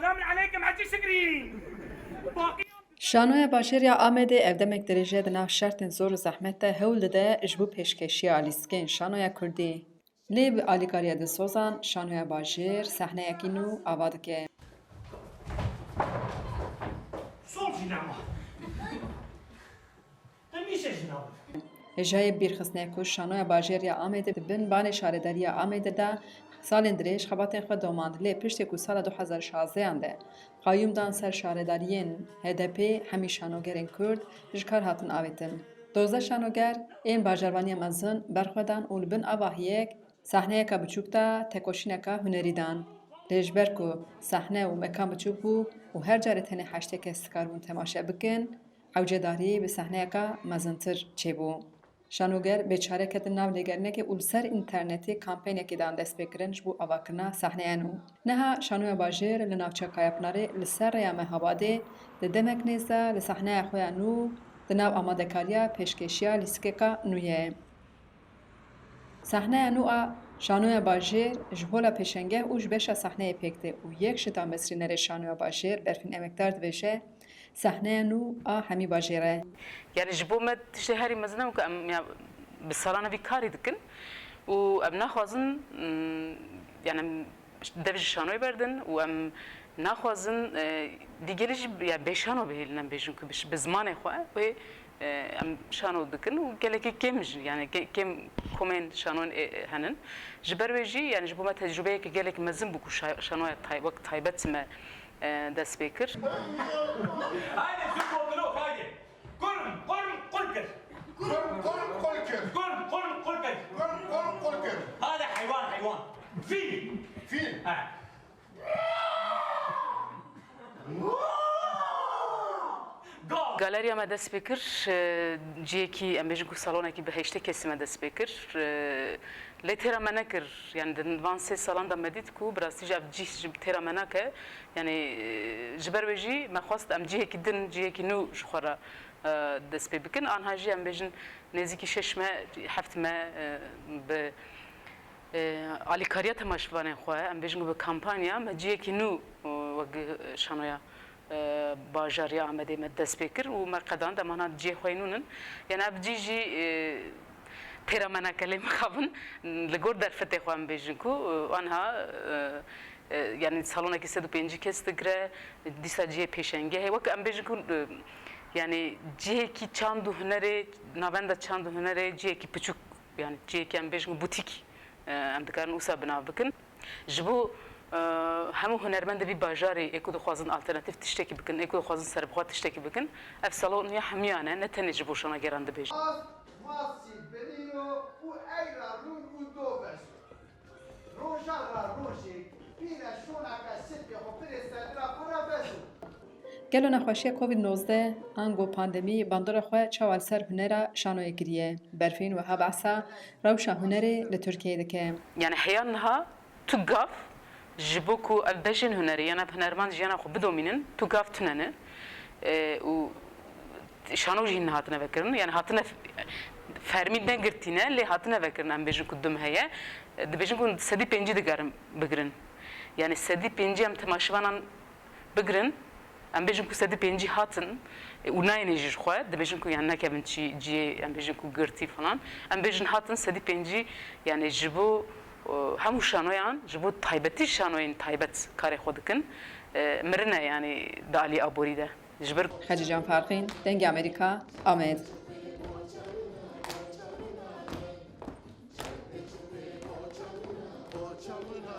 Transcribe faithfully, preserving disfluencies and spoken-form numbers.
Selamun aleykum Hecî Şikrî. Baqî Şanoya Bajêr ya Amedê ev demek dirêj e di nav şertên zor û zehmet de hewl dide ji bo pêşkêşiya lîstikên şanoya kurdî. Lê bi alîkariya dilsozan Şanoya Bajêr sehneyekî nû ava dike. Sol jî nema. Hemîşe jî nema. Hêjayê bîrxistine ku Şanoya Bajêr ya Amedê di bin banê Şaredariya Amedê de salên dirêj xebatên xwe domand, lê piştî ku sala du hezar şazdeyan de qayûm dan ser şaredariyên H D P, hemî şanogerên Kurd ji kar hatin avêtin. Dozdeh şanoger ên bajarvaniya mezin berxwe dan û li bin avahiyek sahneyeka biçûk de tekoşîneka hunerî dan. Lê ji ber ku sahne û mekan biçûk bû û her carê tenê heştê kes dikaribûn temaşe bikin, ewcedarî bi sahneyeka mezintir çêbû. Şanoger bêçare ketin nav lêgerînekê û li ser înternetê kampeynekê dan destpêkirin ji bo avakirina sahneya nû. Niha Şanoya Bajêr li navçeya Kayapinarê li ser rêya Mehabadê di demek nêz de li sahneya xwe ya nû di nav amadekariya pêşkêşiya lîstikeka nû ye. Sahneya nû a Şanoya Bajêr ji hola pêşengeh û ji beşa sahneyê pêk tê û yek ji damezrînerê Şanoya Bajêr Berfîn Emekdar dibêje, Sahneya nû a hemî bajêr e. Yani ji bo me tiştê herî mezin e ku em ya bi salan vî karî dikin û em naxwazin, mm, yani em dev ji şanoyê berdin û em naxwazin, e, vî gelê jî ya bê şano bihêlin, em bêjin ku bi, bi zimanê xwe wê, e, em şano dikin û gelekî kêm jî, yani ke-, kêm komên şanoyên, e, e, henin. Ji ber wê jî yani ji bo me tecrûbeyeke gelek mezin bû ku şa-, şanoya tay-, wek taybet me, e, dest pê kir. Haydi, Türk ordunu, haydi. Kurm, kurm, kurkir. Kurm, kurm, kurkir. Kurm, kurm, kurkir. Kurm, kurm, kurkir. Hadi hayvan, hayvan. Fil. Fil. Ha. Gal. Galeriya me dest pê kir, e, cihekî, em bêjin ku salonekî bi heştê kesî me dest pê kir. E, lê têra me nekir, yani di van sê salan de me dît ku bi rastî jî ev cih ji têra me nake. Yani, e, ji ber wê jî me xwest em cihekî din, cihekî nû ji xwe re, e, dest pê bikin. Anha jî em bêjin nêzîkî şeş me, heft me, e, bi, e, alîkariya temaşevanên xwe, em bêjin ku bi kampanya me cihekî nû, e, wek, e, şanoya, e, bajariya Amedê me dest pê kir û me qedand, em ana cihê xwe yê nû nin. Yani ev cî jî, e, têra me nake, lê mixabin li gor derfetê xwe em bêjin ku, e, anha, e, e, yani salonekî sed û pêncî kes digire, dîsa cihê pêşengehê. Wek em bêjin ku, e, yani cihekî çand û hunerê, navenda çand û hunerê cihekî piçûk, yani cihekî em bêjin ku butîk, e, em dikarin wisa bi nav bikin. Ji bo, e, hemû hunermendê vî bajarê ê ku dixwazin alternatîf tiştekî bikin, ê ku dixwazin serbixwe tiştekî bikin, ev salon ya hemiyan e, ne tenê ji bo şanogeran dibêjin. Ast, masî, binîyo û eyra rûn û do vezo. Rojan ra rojêk, pîre şonaka şitê xo birê sedra xo ra vezo. Gelo nexweşiya Covid nozdeh ango pandemî bandora xwe çawa li ser hunera şanoyê kiriye? Berfîn wiha behsa rewşa hunerê li Tirkiyeyê dike. Yani heya niha tu gav ji bo ku ev bejên hunerê yan ev hunermend jiyana xwe bidomînin, tu gav tune ne. E, û şano jî hîn hatine vekirin. Yani hatine f-, fermî negirtîne, lê hatine vekirin, em bêjin ku dum heye. E, dibêjin ku sedî pêncî digerin bigirin. Yani sedî pêncî em temaşevanan bigirin, em bêjin ku sedî pêncî hatin, e, û nayêne jî ji xwe, dibêjin ku yani nekevin çi cihê, em bêjin ku girtî falan. Em bêjin hatin sedî pêncî, yani ji bo, e, hemû şanoyan, ji bo taybetî şanoyên taybet karê xwe dikin. E, mirine yani di alî aborî de. Ji ber Xecîcan Farqîn, Dengê Amerîka, Amed.